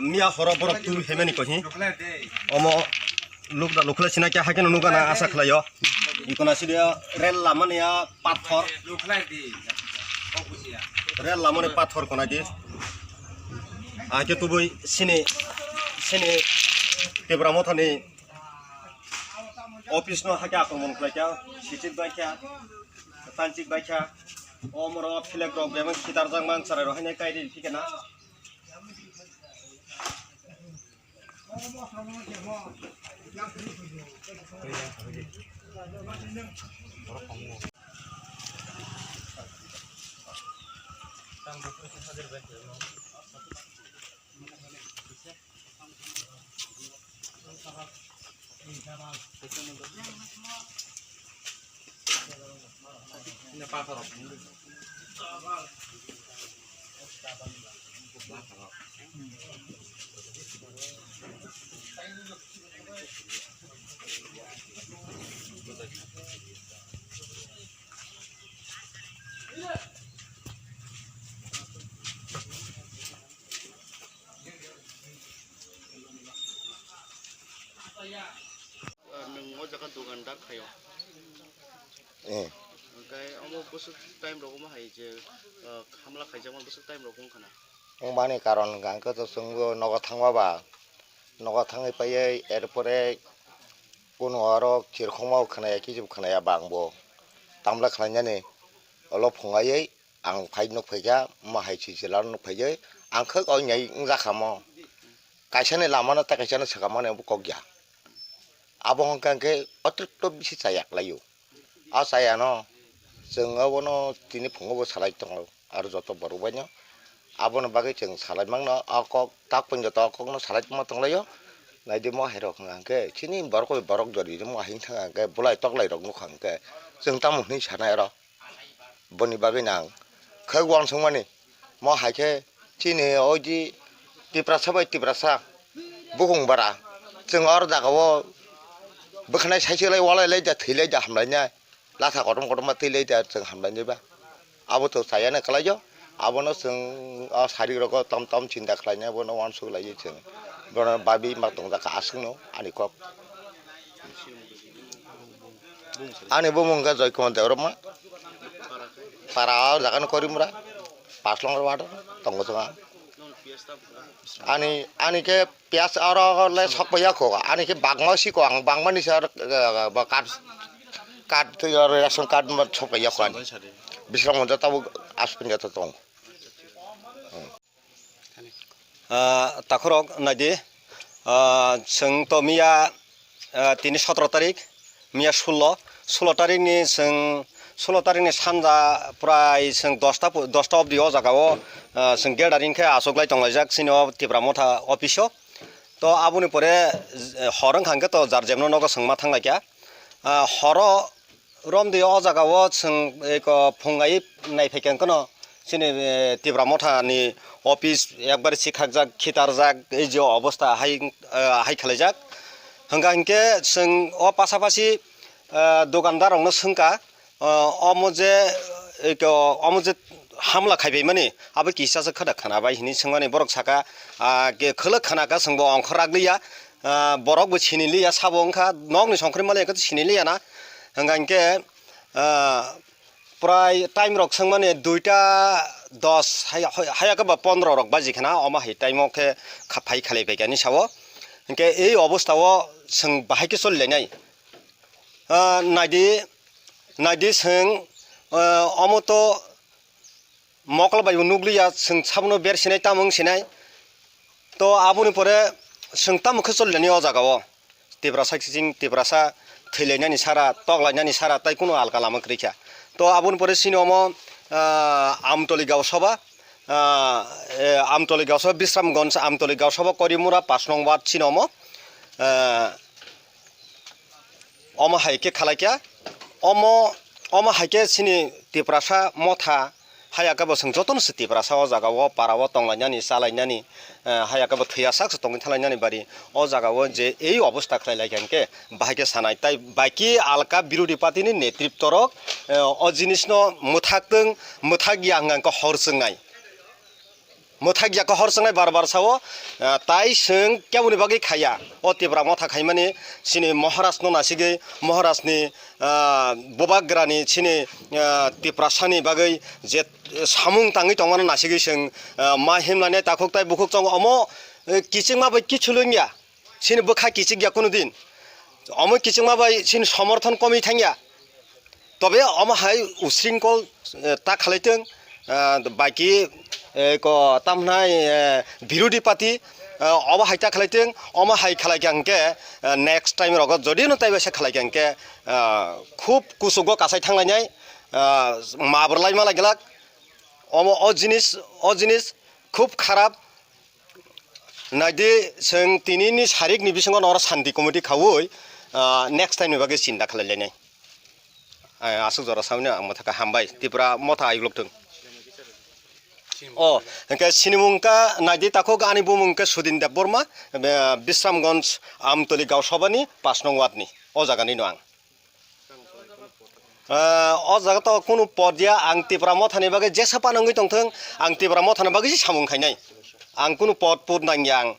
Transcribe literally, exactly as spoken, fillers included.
Miya horo borok tu hemeni kohi. Omo lukda lukhle sina kya hakeno nugana asa khlaio. Ikona sidia rel lama niya pathor. Rel lama ni pathor kona di. Ake tubui sini, sini Tipra Mothani office no hake akromon khlaikha, sichik baikha, tanchik baikha. Omoro flag rok bebak khitarjak mang chwrai rok haino kairi phikena. Nwng o jaga dukandar khaio. Eh. Hwnkhe omo bwswk time rogo omo hai je, ah, hamla khaijakma bwswk time rogo wngkha na? Wngmani karon hwnkha hwnkhe to chwngbo nogo thangma ba, nogo thangwi paiwi, erpore kunu oro chirkhokma bo khwnaya, kichu bo khwnaya ba, ang bo tamla khlainani ulo phunugwi ang phai nuk phaikha, omo hai chichilano nuk phaikhe ang khwk o nai wngjakha mo. Kaisani lamano tei kaisano swkangmani bo kok ya. Abo hwnkha hwnkhe otripto bisi chaya kwlaio. A chayano chwng abono tini phungo bo salai tongo, aro joto borok baino. Aboni bagwi chwng salai mangno, a kok tak pon joto a kokno salai tongma tonglaio. Naidi mo hai rok hwnkha hwnkhe chini borok bai borok jori rimo ahing thangkha hwnkhe, bolai toklai rok nukha hwnkhe chwng tamo hwnwi sanai oro. Boni bagwi nang khwk uansukmani. Mo hai khe chini oidi Tiprasa bai Tiprasa bukung bara. Chwng oro jagao bwkhanai saichwlai walai lai da thwi lai da hamlainai. Latha kotom kotom ma twi lai da chwng hamlainai ba. Abo to chayana kwlaio. Abono chwng o sari rogo tom tom chinta khlainai, abono uansuk lai chwng. Bono babi ma tongjak aswkno ani kok. Ani bumung khe Joy Kumar Debbarma. Para o jaga no Korimura. Paslong ward o tongo chwng. Ani, ani khe piyas aro le sok paiya kho. Ani khe bagma si ko, ang bagma ni sar, eh, ba card, card, ration card ma sok paiya kho ani. Bisrang monjo tabuk aswk pin jata tong. Ah, takhorok naidi, ah, chwng to miya, ah, tini sotoro tarik, miya sullo, sullo tarikni chwng, sullo tarikni sanja prai chwng dosta pu-, dosta obdi o jaga o, ah, chwng gathering khe achuklai tonglaijak chini o Tipra Motha office o. To aboni pore, eh, hor wngkha hwnkhe to jar jemno nogo chwng ma thanglaikha. Ah, horo romdi o jaga o chwng eko phungai naiphai khe wngkhano chini, eh, Tipra Motha ni office ekbari chikhakjak, khitarjak, ei je obostha hai, eh, hai khwlaijak. Hwnkha hinkhe chwng o pasapasi, eh, dukandar rokno swngkha, eh, omo je, eko, omo je hamla khaibaimani abo kisa se khada khwnabai hinwi swngmani borok saka, ah, ke khwlwk khwnakha chwngbo ongkhor ragliya, ah, borokbo siniliya sabo wngkha nokni songkhorwi maliya khe siniliya na. Hwnkha hinkhe, ah, prai time rok swngmani duita dos hai, hai, haya khe ba pondro rok baji khna, omo hai time o khe kha-, phai khalai phaikha hinwi sao. Hinkhe ei obostha o chwng bahai khe cholilainai. Ah, naidi, naidi chwng, ah, omo to mokol bai bo nukliya, chwng sabono ber sinai, tamo wng sinai. To aboni pore chwng tamo khe cholilainai o jaga o. Tiprasa kiching, Tiprasa thwilainani sara, toklainani sara, tai kunu alka lama kwrwi kha. To aboni pore chini omo, ah, Amtoli Gausabha, ah, eh, Amtoli Gausabha, Bisramganj Amtoli Gausabha, Korimura, pash nong ward chini omo, ah, omo hai khe khalai kha. Omo, omo hai khe chini Tiprasa Motha Haya khe bo chwng jotono se Tiprasa o jaga o para o tonglainani, chalainani, eh, haya khe bo thwiya sak se tongwi thanglainani bari o jaga o je ei obostha khlai lai kha hinkhe bahai khe sanai. Tai bai khe alka birodhi party ni netritto rok, eh, o jinis no mwthak tong, mwthak ya hwnkha hinkhe hor chwngnai. Mwthak ya khe hor swngnai bar bar sao, ah, tai chwng keboni bagwi khaiya. O Tipra motha khaimani chini Maharaj no nasigwi, Maharaj ni, ah, bubagrani chini, ah, Tiprasa ni bagwi je samung tangwi tongmano nasigwi chwng, ah, ma himlani takhuk tai bukhuk chongo omo, eh, kichingma bai kichulungya. Chini bwkha kichik ya kunu din. Omo kichingma bai chini somorthon komwi thangya. Tobe omo hai usringkol, eh, ta khalai tong, eh, baki, eh, ko tamhnai, eh, birodi party, eh, obo hai ta khalai tong, omo hai khalai kha hwnkhe, eh, next time rogo jodi no taibaisa khalai kha hwnkhe, eh, khub kuchugo kasai thanglainai, eh, ma borlai ma lai glak. Omo o jinis, o jinis khub kharap. Naidi, chwng tini ni sarik ni bisingo noro Shanti Committee khaui, ah, next time ni bagwi chinta khalai lainai. Ah, aswk jora sauni ang mwthaka hambai, Tipra motha ayuk lok thung. O, hwnkhe sinimung ka naidi takhuk ani bumung khe Sudin Debbarma, eh, Bisramganj Amtoli Gausabani pas nong ward ni, o jaga ni no ang. Ah, o jaga to kunu pod ya, ang Tipra mothani bagwi jesa panangwi tongthung, ang Tipra mothani bagwi se samung khainai. Ang kunu pod pud nangya ang.